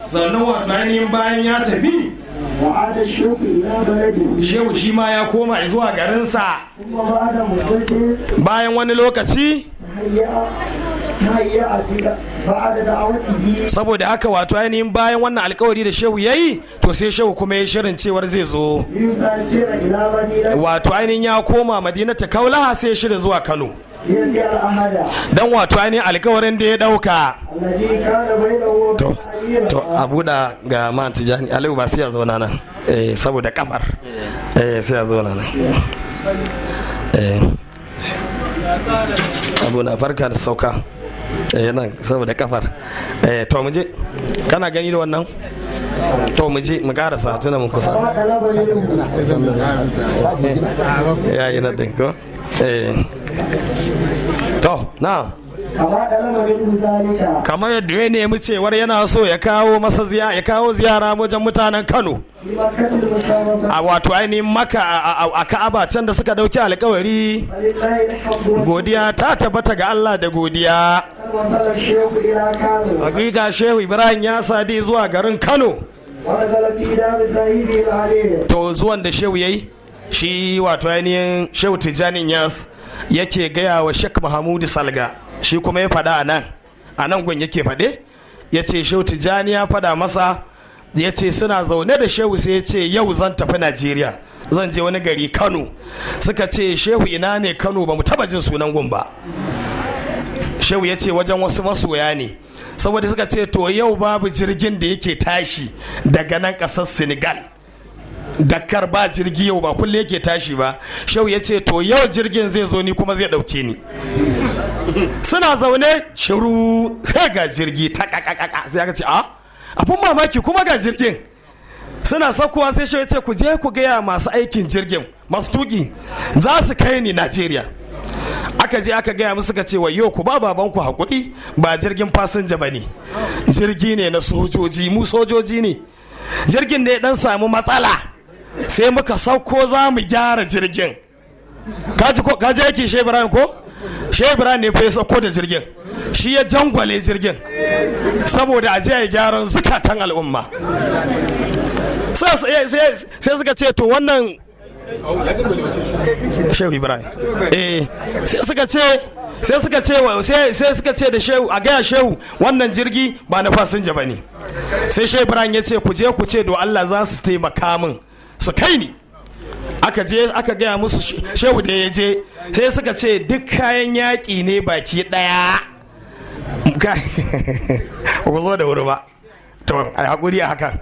Sannan wato ainihin bayan ya tafi, وعاد الشيخ إلى بلده. Shehu shi ma ya koma zuwa garinsa. ثم بعد مدة Bayan wani lokaci, تهيأ بعد دعوته. Saboda haka wato ainihin bayan wannan alkawari da shehu ya yi, to sai shehu kuma ya shirin cewar zai zo. ليسافر إلى مدينة Wato ainihin ya koma Madina ta Kaulaha, sai ya shirya zuwa Kano ليلقي العهد don wato ainihin alkawarin da ya dauka. الذي كان بينه وبين To, to أميرها. a buɗa ga man Tijani Aliyu ba, sai ya zauna nan, eh, saboda kafar, eh, sai ya zauna nan. Eh, abu na farka da sauka, eh, nan saboda kafar. Eh, to mu je, kana gani da wannan? To mu je mu karasa tuna mun kusa. ما طلب منه. Ya yi na din ko? Eh, to na كما طلب منه ذلك. Kamar yadda ya nemi cewar yana so ya kawo masa ziya, ya kawo ziyara wajen mutanen Kano في مكة المكرمة. A wato ainihin Maka, a Ka'aba can da suka dauki alkawari. ولله الحمد. Godiya ta tabbata ga Allah da godiya. وصل الشيخ إلى كانو. Hakika Shehu Ibrahim ya sadi zuwa garin Kano. ونزل في دار صاحبه العليم. To zuwan da shehu yayi shi, wato ainihin Shehu Tijjani Yas yake gaya wa Shek Mahamudu Salga, shi kuma ya faɗa a nan, a nan gun yake faɗe, ya ce Shehu Tijjani ya faɗa masa, ya ce suna zaune da shehu, sai ya ce yau zan tafi Najeriya, zan je wani gari Kano. Suka ce, "Shehu, ina ne Kano? Ba mu taba jin sunan gun ba." Shehu ya ce wajen wasu masoya ne. Saboda suka ce, to yau babu jirgin da yake tashi daga nan kasar Senegal, Dakar, ba jirgi yau, ba kulle yake tashi ba. Shehu ya ce, to yau jirgin zai zo, ni kuma zai dauke ni. Suna zaune shiru, sai ga jirgi ta kakakaka. Sai aka ce, a abun mamaki, kuma ga jirgin. Suna saukowa, sai shehu ya ce, ku je ku gaya masu aikin jirgin, masu tuki, za su kai ni Najeriya. Aka je aka gaya musu, suka ce, wayo, ku ba babanku hakuri, ba jirgin fasinja ba ne, jirgi ne na sojoji, mu sojoji ne, jirgin ne dan samu matsala, sai muka sauko za mu gyara jirgin. Kaji ko? Kaji yake Shehu Ibrahim ko? Shehu Ibrahim ne fa ya sauko da jirgin, shi ya jangwale jirgin saboda a je a gyaran zukatan al'umma. Sai suka ce, to wannan Shehu Ibrahim, eh, sai suka ce da shehu a gaya shehu wannan jirgi ba na fasinja ba ne. Sai Shehu Ibrahim ya ce, ku je ku ce do Allah za su taimaka min su kai ni. Aka je aka gaya musu. Shehu da ya je, sai suka ce duk kayan yaƙi ne baki ɗaya. Ba ku zo da wuri ba, to a haƙuri a hakan.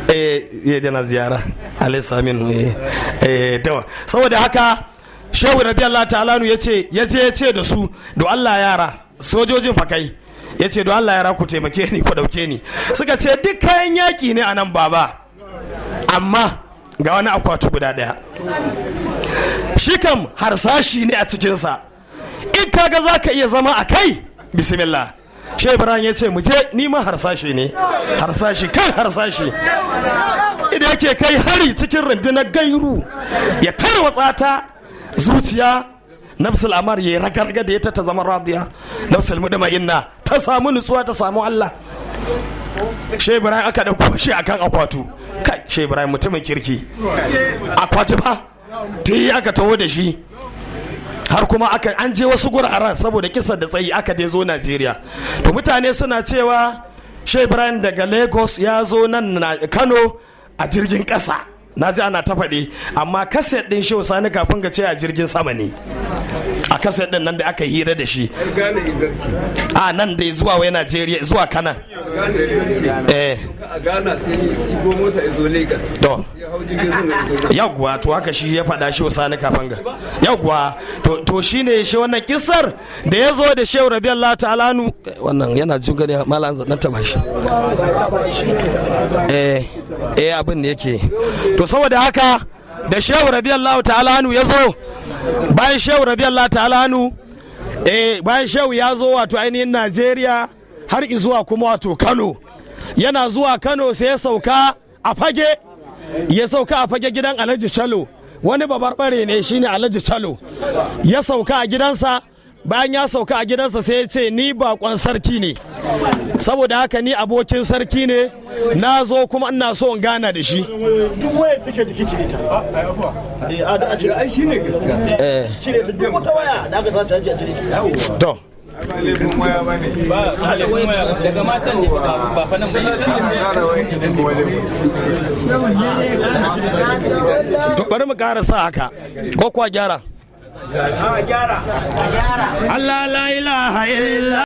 Eh, ya dana ziyara alai samin. Eh, to saboda haka Shehu radiyallahu ta'ala ya ce, ya je ya ce da su, do Allah yara, sojojin fakai, ya ce, do Allah yara, ku taimake ni, ku dauke ni. Suka ce, duk kayan yaƙi ne a nan baba, amma ga wani akwati guda ɗaya, shi kam harsashi ne a cikinsa, in kaga za ka iya zama a kai, bismillah. Shehu Ibrahim ya ce, mu je, ni ma harsashi ne, harsashi kan harsashi, idan yake kai hari cikin rundunar gairu ya tarwatsa ta, zuciya nafsul amar ya ragarga da ita, ta zama radiya, nafsul mudma'inna ta samu nutsuwa, ta samu Allah. Shehu Ibrahim aka dauko shi akan akwatu. Kai, Shehu Ibrahim mutumin kirki. Akwati fa ta yi aka taho da shi, har kuma aka an je wasu guraren, saboda kisa da tsayi, aka dai zo Najeriya. To mutane suna cewa Shehu Ibrahim daga Lagos ya zo nan na Kano a jirgin kasa, na ji ana ta faɗi, amma kaset ɗin Shehu Sani kafin ga ce a jirgin sama ne, a kaset ɗin nan da aka hira da shi a nan dai zuwa wai Najeriya, zuwa Kana, eh. A Ghana sai shigo mota ya zo Lagos. To. Ya hau jirgin sama ya zo nan. Yawwa, to haka shi ya faɗa, shi Sani Kafanga. Yawwa, to shine shi wannan kisar da ya zo da Shehu radiyallahu ta'ala nu. Wannan yana jin gani, malam zan taba shi. Eh eh, abin ne yake. To saboda haka da Shehu radiyallahu ta'ala nu ya zo, bayan Shehu radiyallahu ta'ala nu, eh, bayan Shehu ya zo wato ainihin Najeriya har zuwa kuma wato Kano, yana zuwa Kano sai ya sauka a Fage, ya sauka a Fage gidan Alhaji Chalo, wani babarbare ne shine Alhaji Chalo. Ya sauka a gidansa. Bayan ya sauka a gidansa sai ya ce, "Ni bakon sarki ne, saboda haka ni abokin sarki ne, na zo kuma ina so in gana da shi." Duk wayar take jiki, cire ta. Eh, a cire. Ai shine gaskiya. Cire ta, duk wata waya da aka sace a cire ta. To. Daga matan ne ba fa nan ba. To, bari mu karasa haka ko kuwa gyara. Allah la ilaha illa.